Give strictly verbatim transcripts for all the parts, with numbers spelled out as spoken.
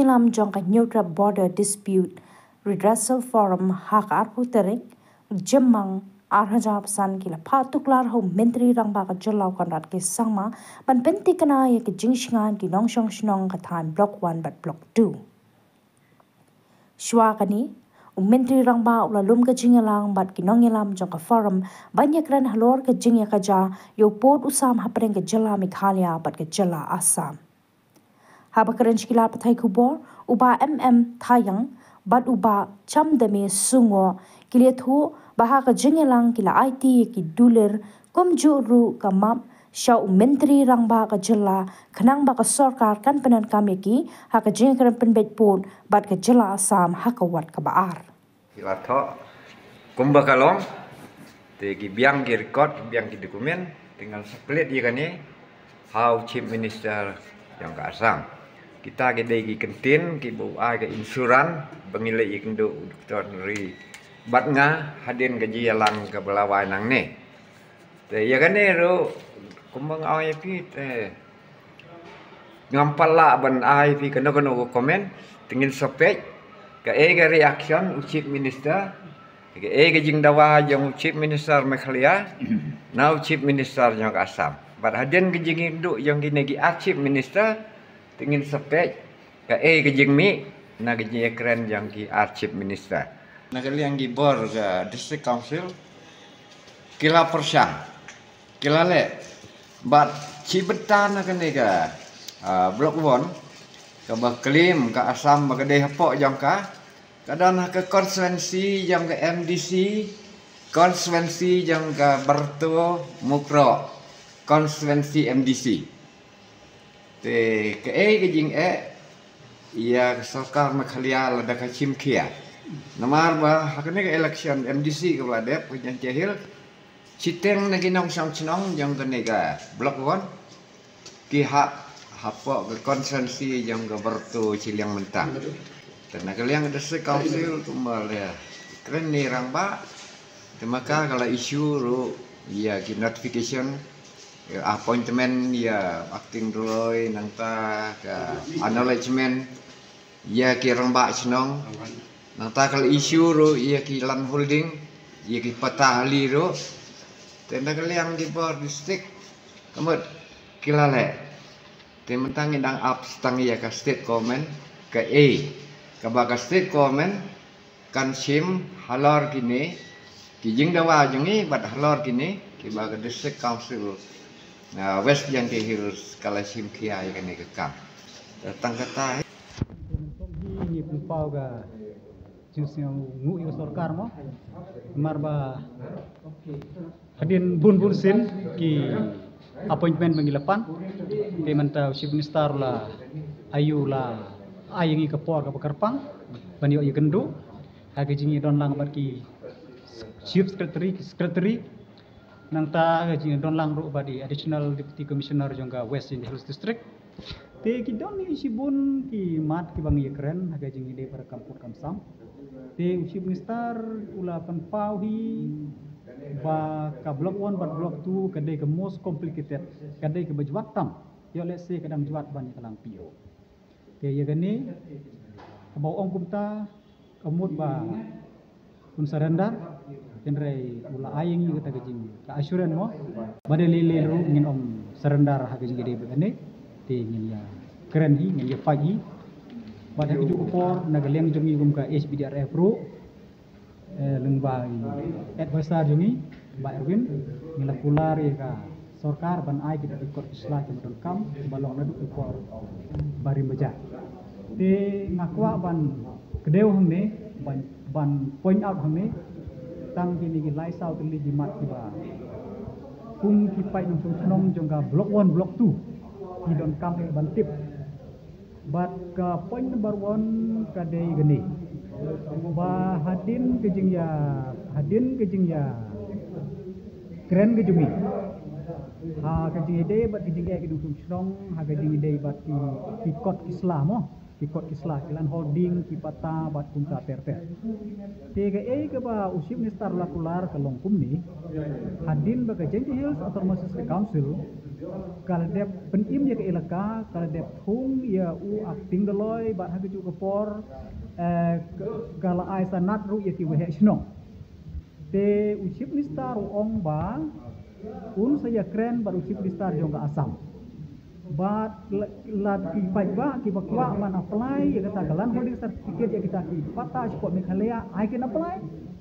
Lam jong ka Hynñiewtrep Border Dispute Redressal Forum ha ka arphew tarik Jymmang arhajar arphew san ki la phah tuklar ha u Myntri Rangbah ka jylla u Conrad K Sangma ban pynthikna ïa ka jingshngaiñ ki nongshong shnong ka thaiñ Block One bad Block Two. Shuwa kane, u Myntri Rangbah u la lum ka jingïalang bad ki nongïalam jong ka forum ban ïakren halor ka jingïakajia ïa u pud u sam hapdeng ka jylla Meghalaya bad ka jylla Assam. Haba kren sha ki lad pathai khubor, u Bah M M Thayang bad u Bah Chamdame Sungo ki la ïathuh ba ha ka jingïalang ki la aiti ïa ki dulir kumjuh ruh ka map sha u Myntri Rangbah ka jylla khnang ba ka sorkar kan pyndonkam ïa ki ha ka jingïakren pynbeit pud bad ka jylla Assam ha ka wat kaba ar. Ki la thoh kumba ka long, te ki biang ki record, ki biang ki document, te ngan sa plie ïa kane ha u Chief Minister jong ka Assam. Kita ki dei ki kyntien kiba u ai ka insurance ba ngi leit ïakynduh u Doctor Henry bad nga hadien ka jingïalang kaba la wai nangne. Te ïa kane ruh kumba nga ong ïa phi, te ngam pat lah ban ai phi kano kano ka comment, te ngin sa peit kaei ka reaction u Chief Minister, kaei ka jingdawa jong u Chief Minister Meghalaya na u Chief Minister jong ka Assam. Bad hadien ka jingïakynduh jong kine ki ar Chief Minister, te ngin sa peit kaei ka jingmih na ka jingïakren jong ki ar Chief Minister. Na ka liang ki bor ka District Council ki la pyrshang, ki la leh, bad shi bynta na kane ka, ah, Block One kaba claim ka Assam ba ka dei hapoh jong ka, ka don ha ka constituency jong ka M D C, constituency jong ka Byrto Mukroh, constituency M D C. Te kaei ka jingeh ïa ka sorkar Meghalaya lada ka shim khia? Namar ba ha kane ka election M D C kaba la dep ka Jaintia Hills, shiteng na ki nongshong shnong jong kane ka Block One ki hap hapoh ka constituency jong ka Byrto shiliang mynta. Te na ka liang ka District Council kumba la kren ïa u Rangbah, te ma ka ka la issue ruh ïa ki notification, ïa appointment ïa acting roi, nangta ka acknowledgement ïa ki rangbah shnong, nangta ka la issue ruh ïa ki land holding, ïa ki patta hali ruh. Te na ka liang ki bor district ka mut ki la leh. Te mynta ngi dang ap tang ïa ka state government kaei kaba ka state government kan shim halor kine ki jingdawa jong ngi bad halor kine kiba ka District Council, ah, West Jaintia Hills ka la shim khia ïa kane ka kam. Te tang kata hi. Ngi pynpaw ka jingsngewnguh ïa ka sorkar mo. Namar ba hadien bun bun sien ki appointment ba ngi la pan. Te mynta u Chief Minister u la ïoh, u la ai ïa ngi ka por kaba kyrpang ban ïoh ïakynduh ha ka jingïadon lang bad ki Chief Secretary, ki Secretary. Nangta ka jingïadon lang ruh bad i Additional Deputy Commissioner jong ka West Jaintia Hills District. Te ki don hi shibun ki mat kiba ngi ïakren ha ka jingïadei bad ka kam pud kam sam. Te u Chief Minister u la pynpaw hi ba ka Block One bad Block Two ka dei ka most complicated, ka dei kaba jwat tam. Ïoh lehse ka dang jwat ban ïa ka lang P O. Te ïa kane kaba ong kumta ka mut ba un surrender, hynrei u la ai ïa ngi kata ka jing, ka assurance mo. Ba dei lei lei ruh ngin ym surrender ha ka jingïadei bad kane. Te ngin ïakren hi, ngin ïa fight hi. Bad ha kajuh ka por na ka liang jong ngi kum ka H B D R F ruh, eh, lyngba i advisor jong ngi Bah Erwin, ngi la kular ïa ka sorkar ban ai kita ki kot ki sla kiba donkam ba long naduh ki por barim bajar. Te nga kwah ban kdew hangne, ban, ban point out hangne tang kine ki lai saw tylli ki mat kiba kum ki paid nongshong shnong jong ka Block One, Block Two ki donkam eh ban tip. Bad ka point number one ka dei kane, ba hadien ka jingïa, hadien ka jingïakren ka jong ngi ha ka jingïadei bad ka jingeh ki nongshong shnong, ha ka jingïadei bad ki, ki kot ki sla mo, ki kot ki sla, ki land holding, ki patta bad kumta ter ter. Te kaei kaba u Chief Minister u la kular ka long kumne, hadien ba ka Jaintia Hills Autonomous District Council Ka la dep pynim ïa ka elaka, ka la dep thung ïa u acting Dolloi, bad ha kajuh ka por, eh, ka, ka la ai sanad ruh ïa ki waheh shnong. Te u Chief Minister u ong ba un sa ïakren bad u Chief Minister jong ka Assam. Bad la, la ki paidbah kiba kwah ban apply ïa kata ka land holding certificate ïa kita ki patta shapoh Meghalaya, ai kin apply,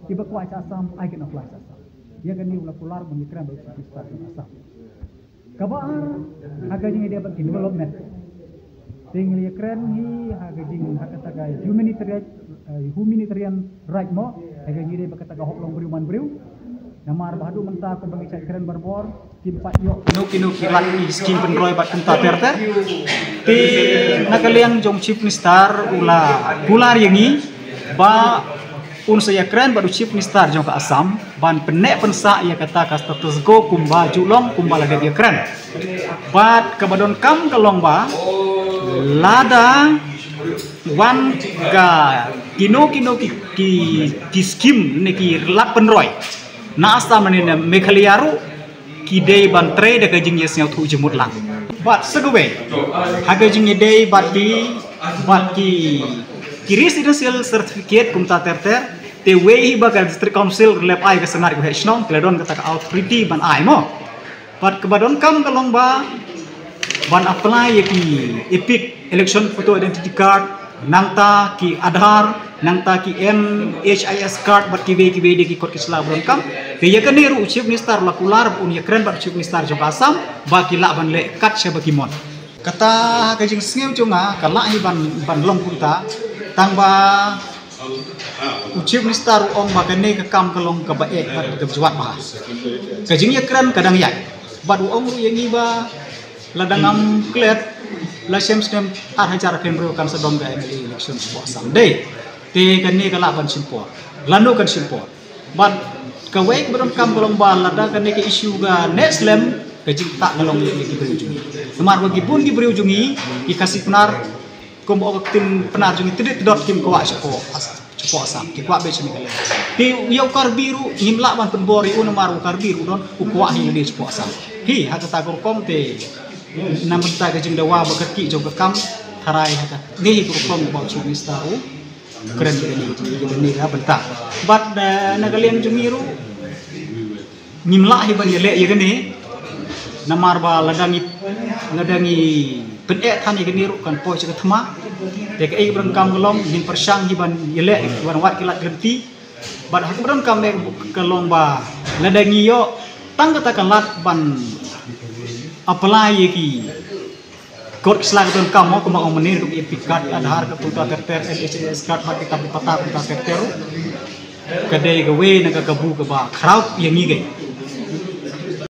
kiba kwah sha Assam, ai kin apply sha Assam. Ïa kane u la kular ban ïakren bad u Chief Minister jong ka Assam. Kaba ar, ha ka jingïadei bad ki development. Te ngi la ïakren hi ha ka jing, ha kata ka humanitarian, eh, humanitarian right mo, ha ka jingïadei bad kata ka hok long briew man briew. Namar ba haduh mynta kumba ngi shait kren barabor, kim pat ïoh kino kino ki lad ki skim pynroi bad kumta ter ter. Te na ka liang jong Chief Minister u la kular ïa ngi ba un sa ïakren bad u Chief Minister jong ka Assam ban pynneh pynsah ïa kata ka status quo kumba ju long kumba la dep ïakren. Bad kaba donkam ka long ba lada wan ka kino kino ki, ki, ki skim ne ki lad pynroi na Assam ne na Meghalaya ruh, ki dei ban trei da ka jingïasngewthuh jingmut lang. Bad sa kawei, ha ka jingïadei bad ki, bad ki, ki residential certificate kumta ter ter, te wei hi ba ka District Council ruh leh ai ka sanad ïa ka waheh shnong, ki la don kata ka authority ban ai mo. Bad kaba donkam ka long ba ban apply ïa ki EPIC, election photo identity card, nangta ki Aadhaar, nangta ki M H I S card, bad kiwei kiwei de ki kot ki sla ba donkam. Te ïa kane ruh u Chief Minister la kular ba un ïakren bad u Chief Minister jong ka Assam ba ki lah ban leh kat shaba ki mon. Kata ha ka jingsngew jong nga ka lah hi ban, ban long kumta, tang ba u Chief Minister u ong ba kane ka kam ka long kaba eh bad kaba jwat bha. Ka jingïakren ka dang ïaid. Bad u ong ruh ïa ngi ba lada ngam klet, la shem snem ar hajar arphew hynriew kan sa don ka M L A election shapoh Assam. Dei, te kane ka lah ban shim por. Lano kan shim por. Bad kawei kaba donkam ka long ba lada kane ka issue ka neh slem, ka jingtah ka long ïa ki briew jong ngi. Namar ba ki bun ki briew jong ngi, ki Khasi Pnar, kumba ong ka ktien Pnar jong ngi, tdit tdot kim kwah shapoh As-, shapoh Assam, ki kwah beit sha Meghalaya. Te ïa u Karbi ruh ngim lah ban pynbor ïa u namar u Karbi ruh don u kwah hi lade shapoh Assam. Hi ha kata ka rukom te na bynta ka jingdawa ba kyrkieh jong ka kam, tharai ha kane hi ka rukom ba u Chief Minister u kren ïa kane, ïa kane ka bynta. Bad, eh, na ka liang jong ngi ruh ngim lah hi ban ïaleh ïa kane. Namar ba lada ngi, lada ngi pyneh than ïa kane ruh kan poi sha ka thma. Te kaei kaba donkam ka long ngin pyrshang hi ban ïaleh, ban wad ki lad ki lynti. Bad ha kaba donkam eh ka long ba lada ngi ïoh tang kata ka lad ban apply ïa ki kot ki sla ka donkam mo, kumba ong mynne ruh, EPIC card, Aadhaar card, kumta ter ter, M H I S card, bad kitab patta kumta ter ter ruh. Ka dei kawei na ka kabu kaba khraw ïa ngi keiñ.